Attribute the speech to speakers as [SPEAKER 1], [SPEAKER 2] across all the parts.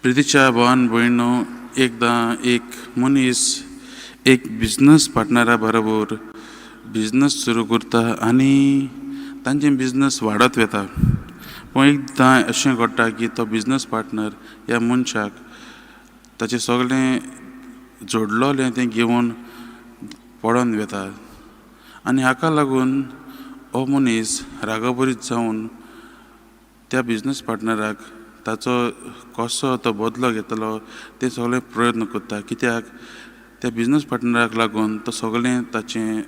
[SPEAKER 1] प्रितीच्या भावान भयणो, एकदां एक मनीस एक बिजनस पार्टनरा बरोबर बिजनस सुरू करता आनी तांचे बिजनस वाडत वता. पूण एकदां अशें घडटा की तो बिजनस पार्टनर ह्या मनशाक ताचें सगळें जोडलोलें तें घेवन पळोन वता आनी हाका लागून हो मनीस रागाबरीत जावन त्या बिजनस पार्टनराक ताचो कसो तो बदलो घेतलो ते सगळे प्रयत्न करता, कित्याक त्या बिजनस पार्टनराक लागून तो सगळें ताचें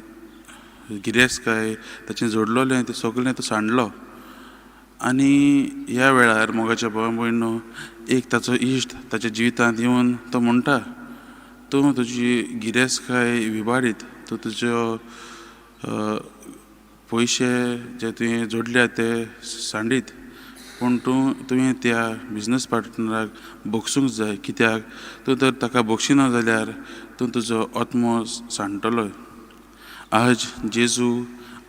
[SPEAKER 1] गिरेस्तकाय, ताचें जोडलोलें तें सगळें तो सांडलो. आनी ह्या वेळार, मोगाच्या भाव भयणो, एक ताचो इश्ट ताच्या जिवितांत येवन तो म्हणटा, तूं तुजी गिरेस्तकाय विबाडीत, तूं तुज्यो पयशे जे तुवें जोडल्या ते सांडीत, पूण तूं तुवें त्या बिजनस पार्टनराक भोगसूंक जाय, कित्याक तूं जर ताका भोगशिना जाल्यार तूं तुजो आत्मो सांडटलो. आज जेजू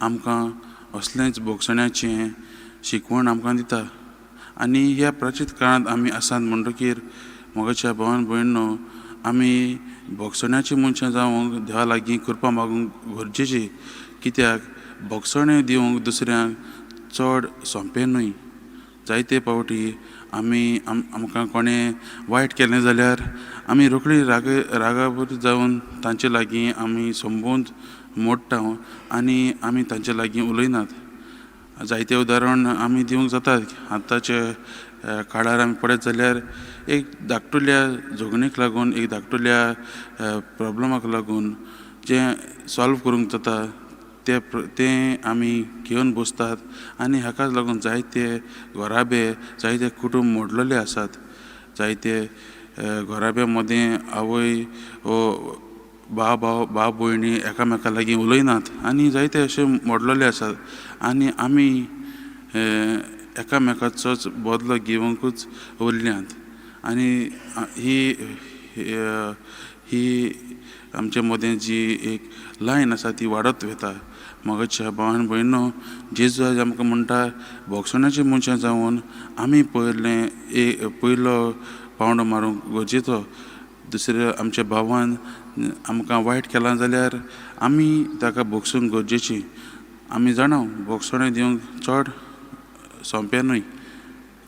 [SPEAKER 1] आमकां असलेंच भोगसण्याचें शिकवण आमकां दिता आनी ह्या प्राचीत काळांत आमी आसात म्हणटकीर, मोगाच्या भावान भयणो, आमी भोगसण्याची मनशां जावंक देवा लागीं कृपा मागूंक गरजेची, कित्याक भोगसणें दिवंक दुसऱ्यांक चड सोंपें न्हय. जायते पावटी आमी आमकां कोणें वायट केलें जाल्यार आमी रोखडी राग रागाबरी जावन तांचे लागीं आमी संबंद मोडटा आनी आमी तांचे लागीं उलयनात. जायते उदाहरण आमी दिवंक जातात. आतांचे काळार आमी पळयत जाल्यार एक धाकटुल्या झगडीक लागून, एक धाकटुल्या प्रोब्लमाक लागून जें सॉल्व करूंक जाता ते तें आमी घेवन बसतात आनी हाकाच लागून जायते घराबे, जायते कुटूंब मोडलेले आसात. जायते घराब्या मदीं आवय वो भाव, भाव भयणी एकामेका लागीं उलयनात आनी जायते अशे मोडलेले आसात आनी आमी एकामेकाचोच बदलो घेवंकूच उरल्यात. आनी ही ही आमचे मदें जी एक लायन आसा ती वाडत वता. मोगाच्या भावान भयणो, जेजू आयज आमकां म्हणटा, भोगसण्याची मनशां जावन आमी पयलें पयलो पावंडो मारूंक गरजेचो. दुसऱ्या आमच्या भावान आमकां वायट केलां जाल्यार आमी ताका भोगसूंक गरजेची. आमी जाणा, भोगसणें दिवंक चड सोंपें न्हय,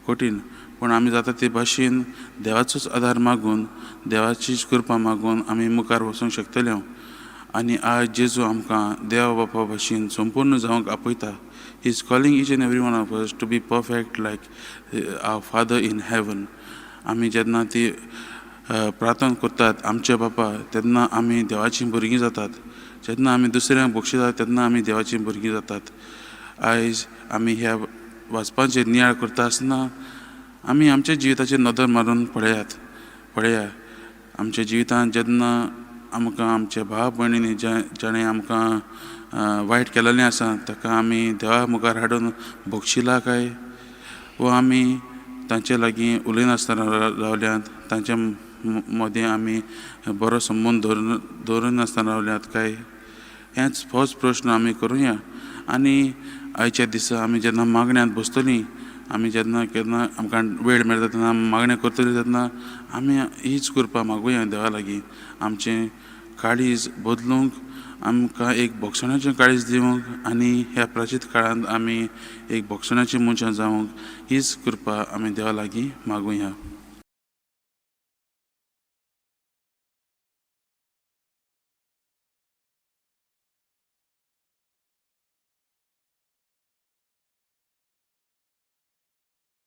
[SPEAKER 1] कठीण, पूण आमी जाता ते भाशेन देवाचोच आदार मागून, देवाचीच कृपा मागून आमी मुखार वचूंक शकतले. आनी आज जेजू आमकां देवा बापा भाशेन संपूर्ण जावंक आपयता. He is calling each and every one of us to be perfect like our Father in heaven. आमी जेन्ना ती प्रार्थना करतात, आमचे बापा, तेन्ना आमी देवाचीं भुरगीं जातात. जेन्ना आमी दुसऱ्यांक बक्षितात तेन्ना आमी देवाचीं भुरगीं जातात. आयज आमी ह्या वाचपाचेर नियाळ करता आसतना आमी आमच्या जिविताचेर नदर मारून पळयात. पळया, आमच्या जिवितांत जेन्ना आमकां आमच्या भाव भयणींनी जाणें आमकां वायट केलेलें आसा ताका आमी देवा मुखार हाडून बक्षिला काय वो आमी तांचे लागीं उलयनासतना रावल्यात, तांच्या मदीं आमी बरो संबंद दवरून दवरिनासतना रावल्यात काय, हेंच होच प्रश्न आमी करुया. आनी आयच्या दिसा आमी जेन्ना मागण्यांत बसतलीं, आमी जेन्ना केन्ना आमकां वेळ मेळटा तेन्ना मागणें करतलीं, तेन्ना आमी हीच कृपा मागुया देवा लागीं, आमचें काळीज बदलूंक, आमकां एक भोगसण्याचें काळीज दिवंक आनी ह्या प्राचीत काळांत आमी एक भोगसण्याची मनशां जावंक हीच कृपा आमी देवा लागीं मागुया.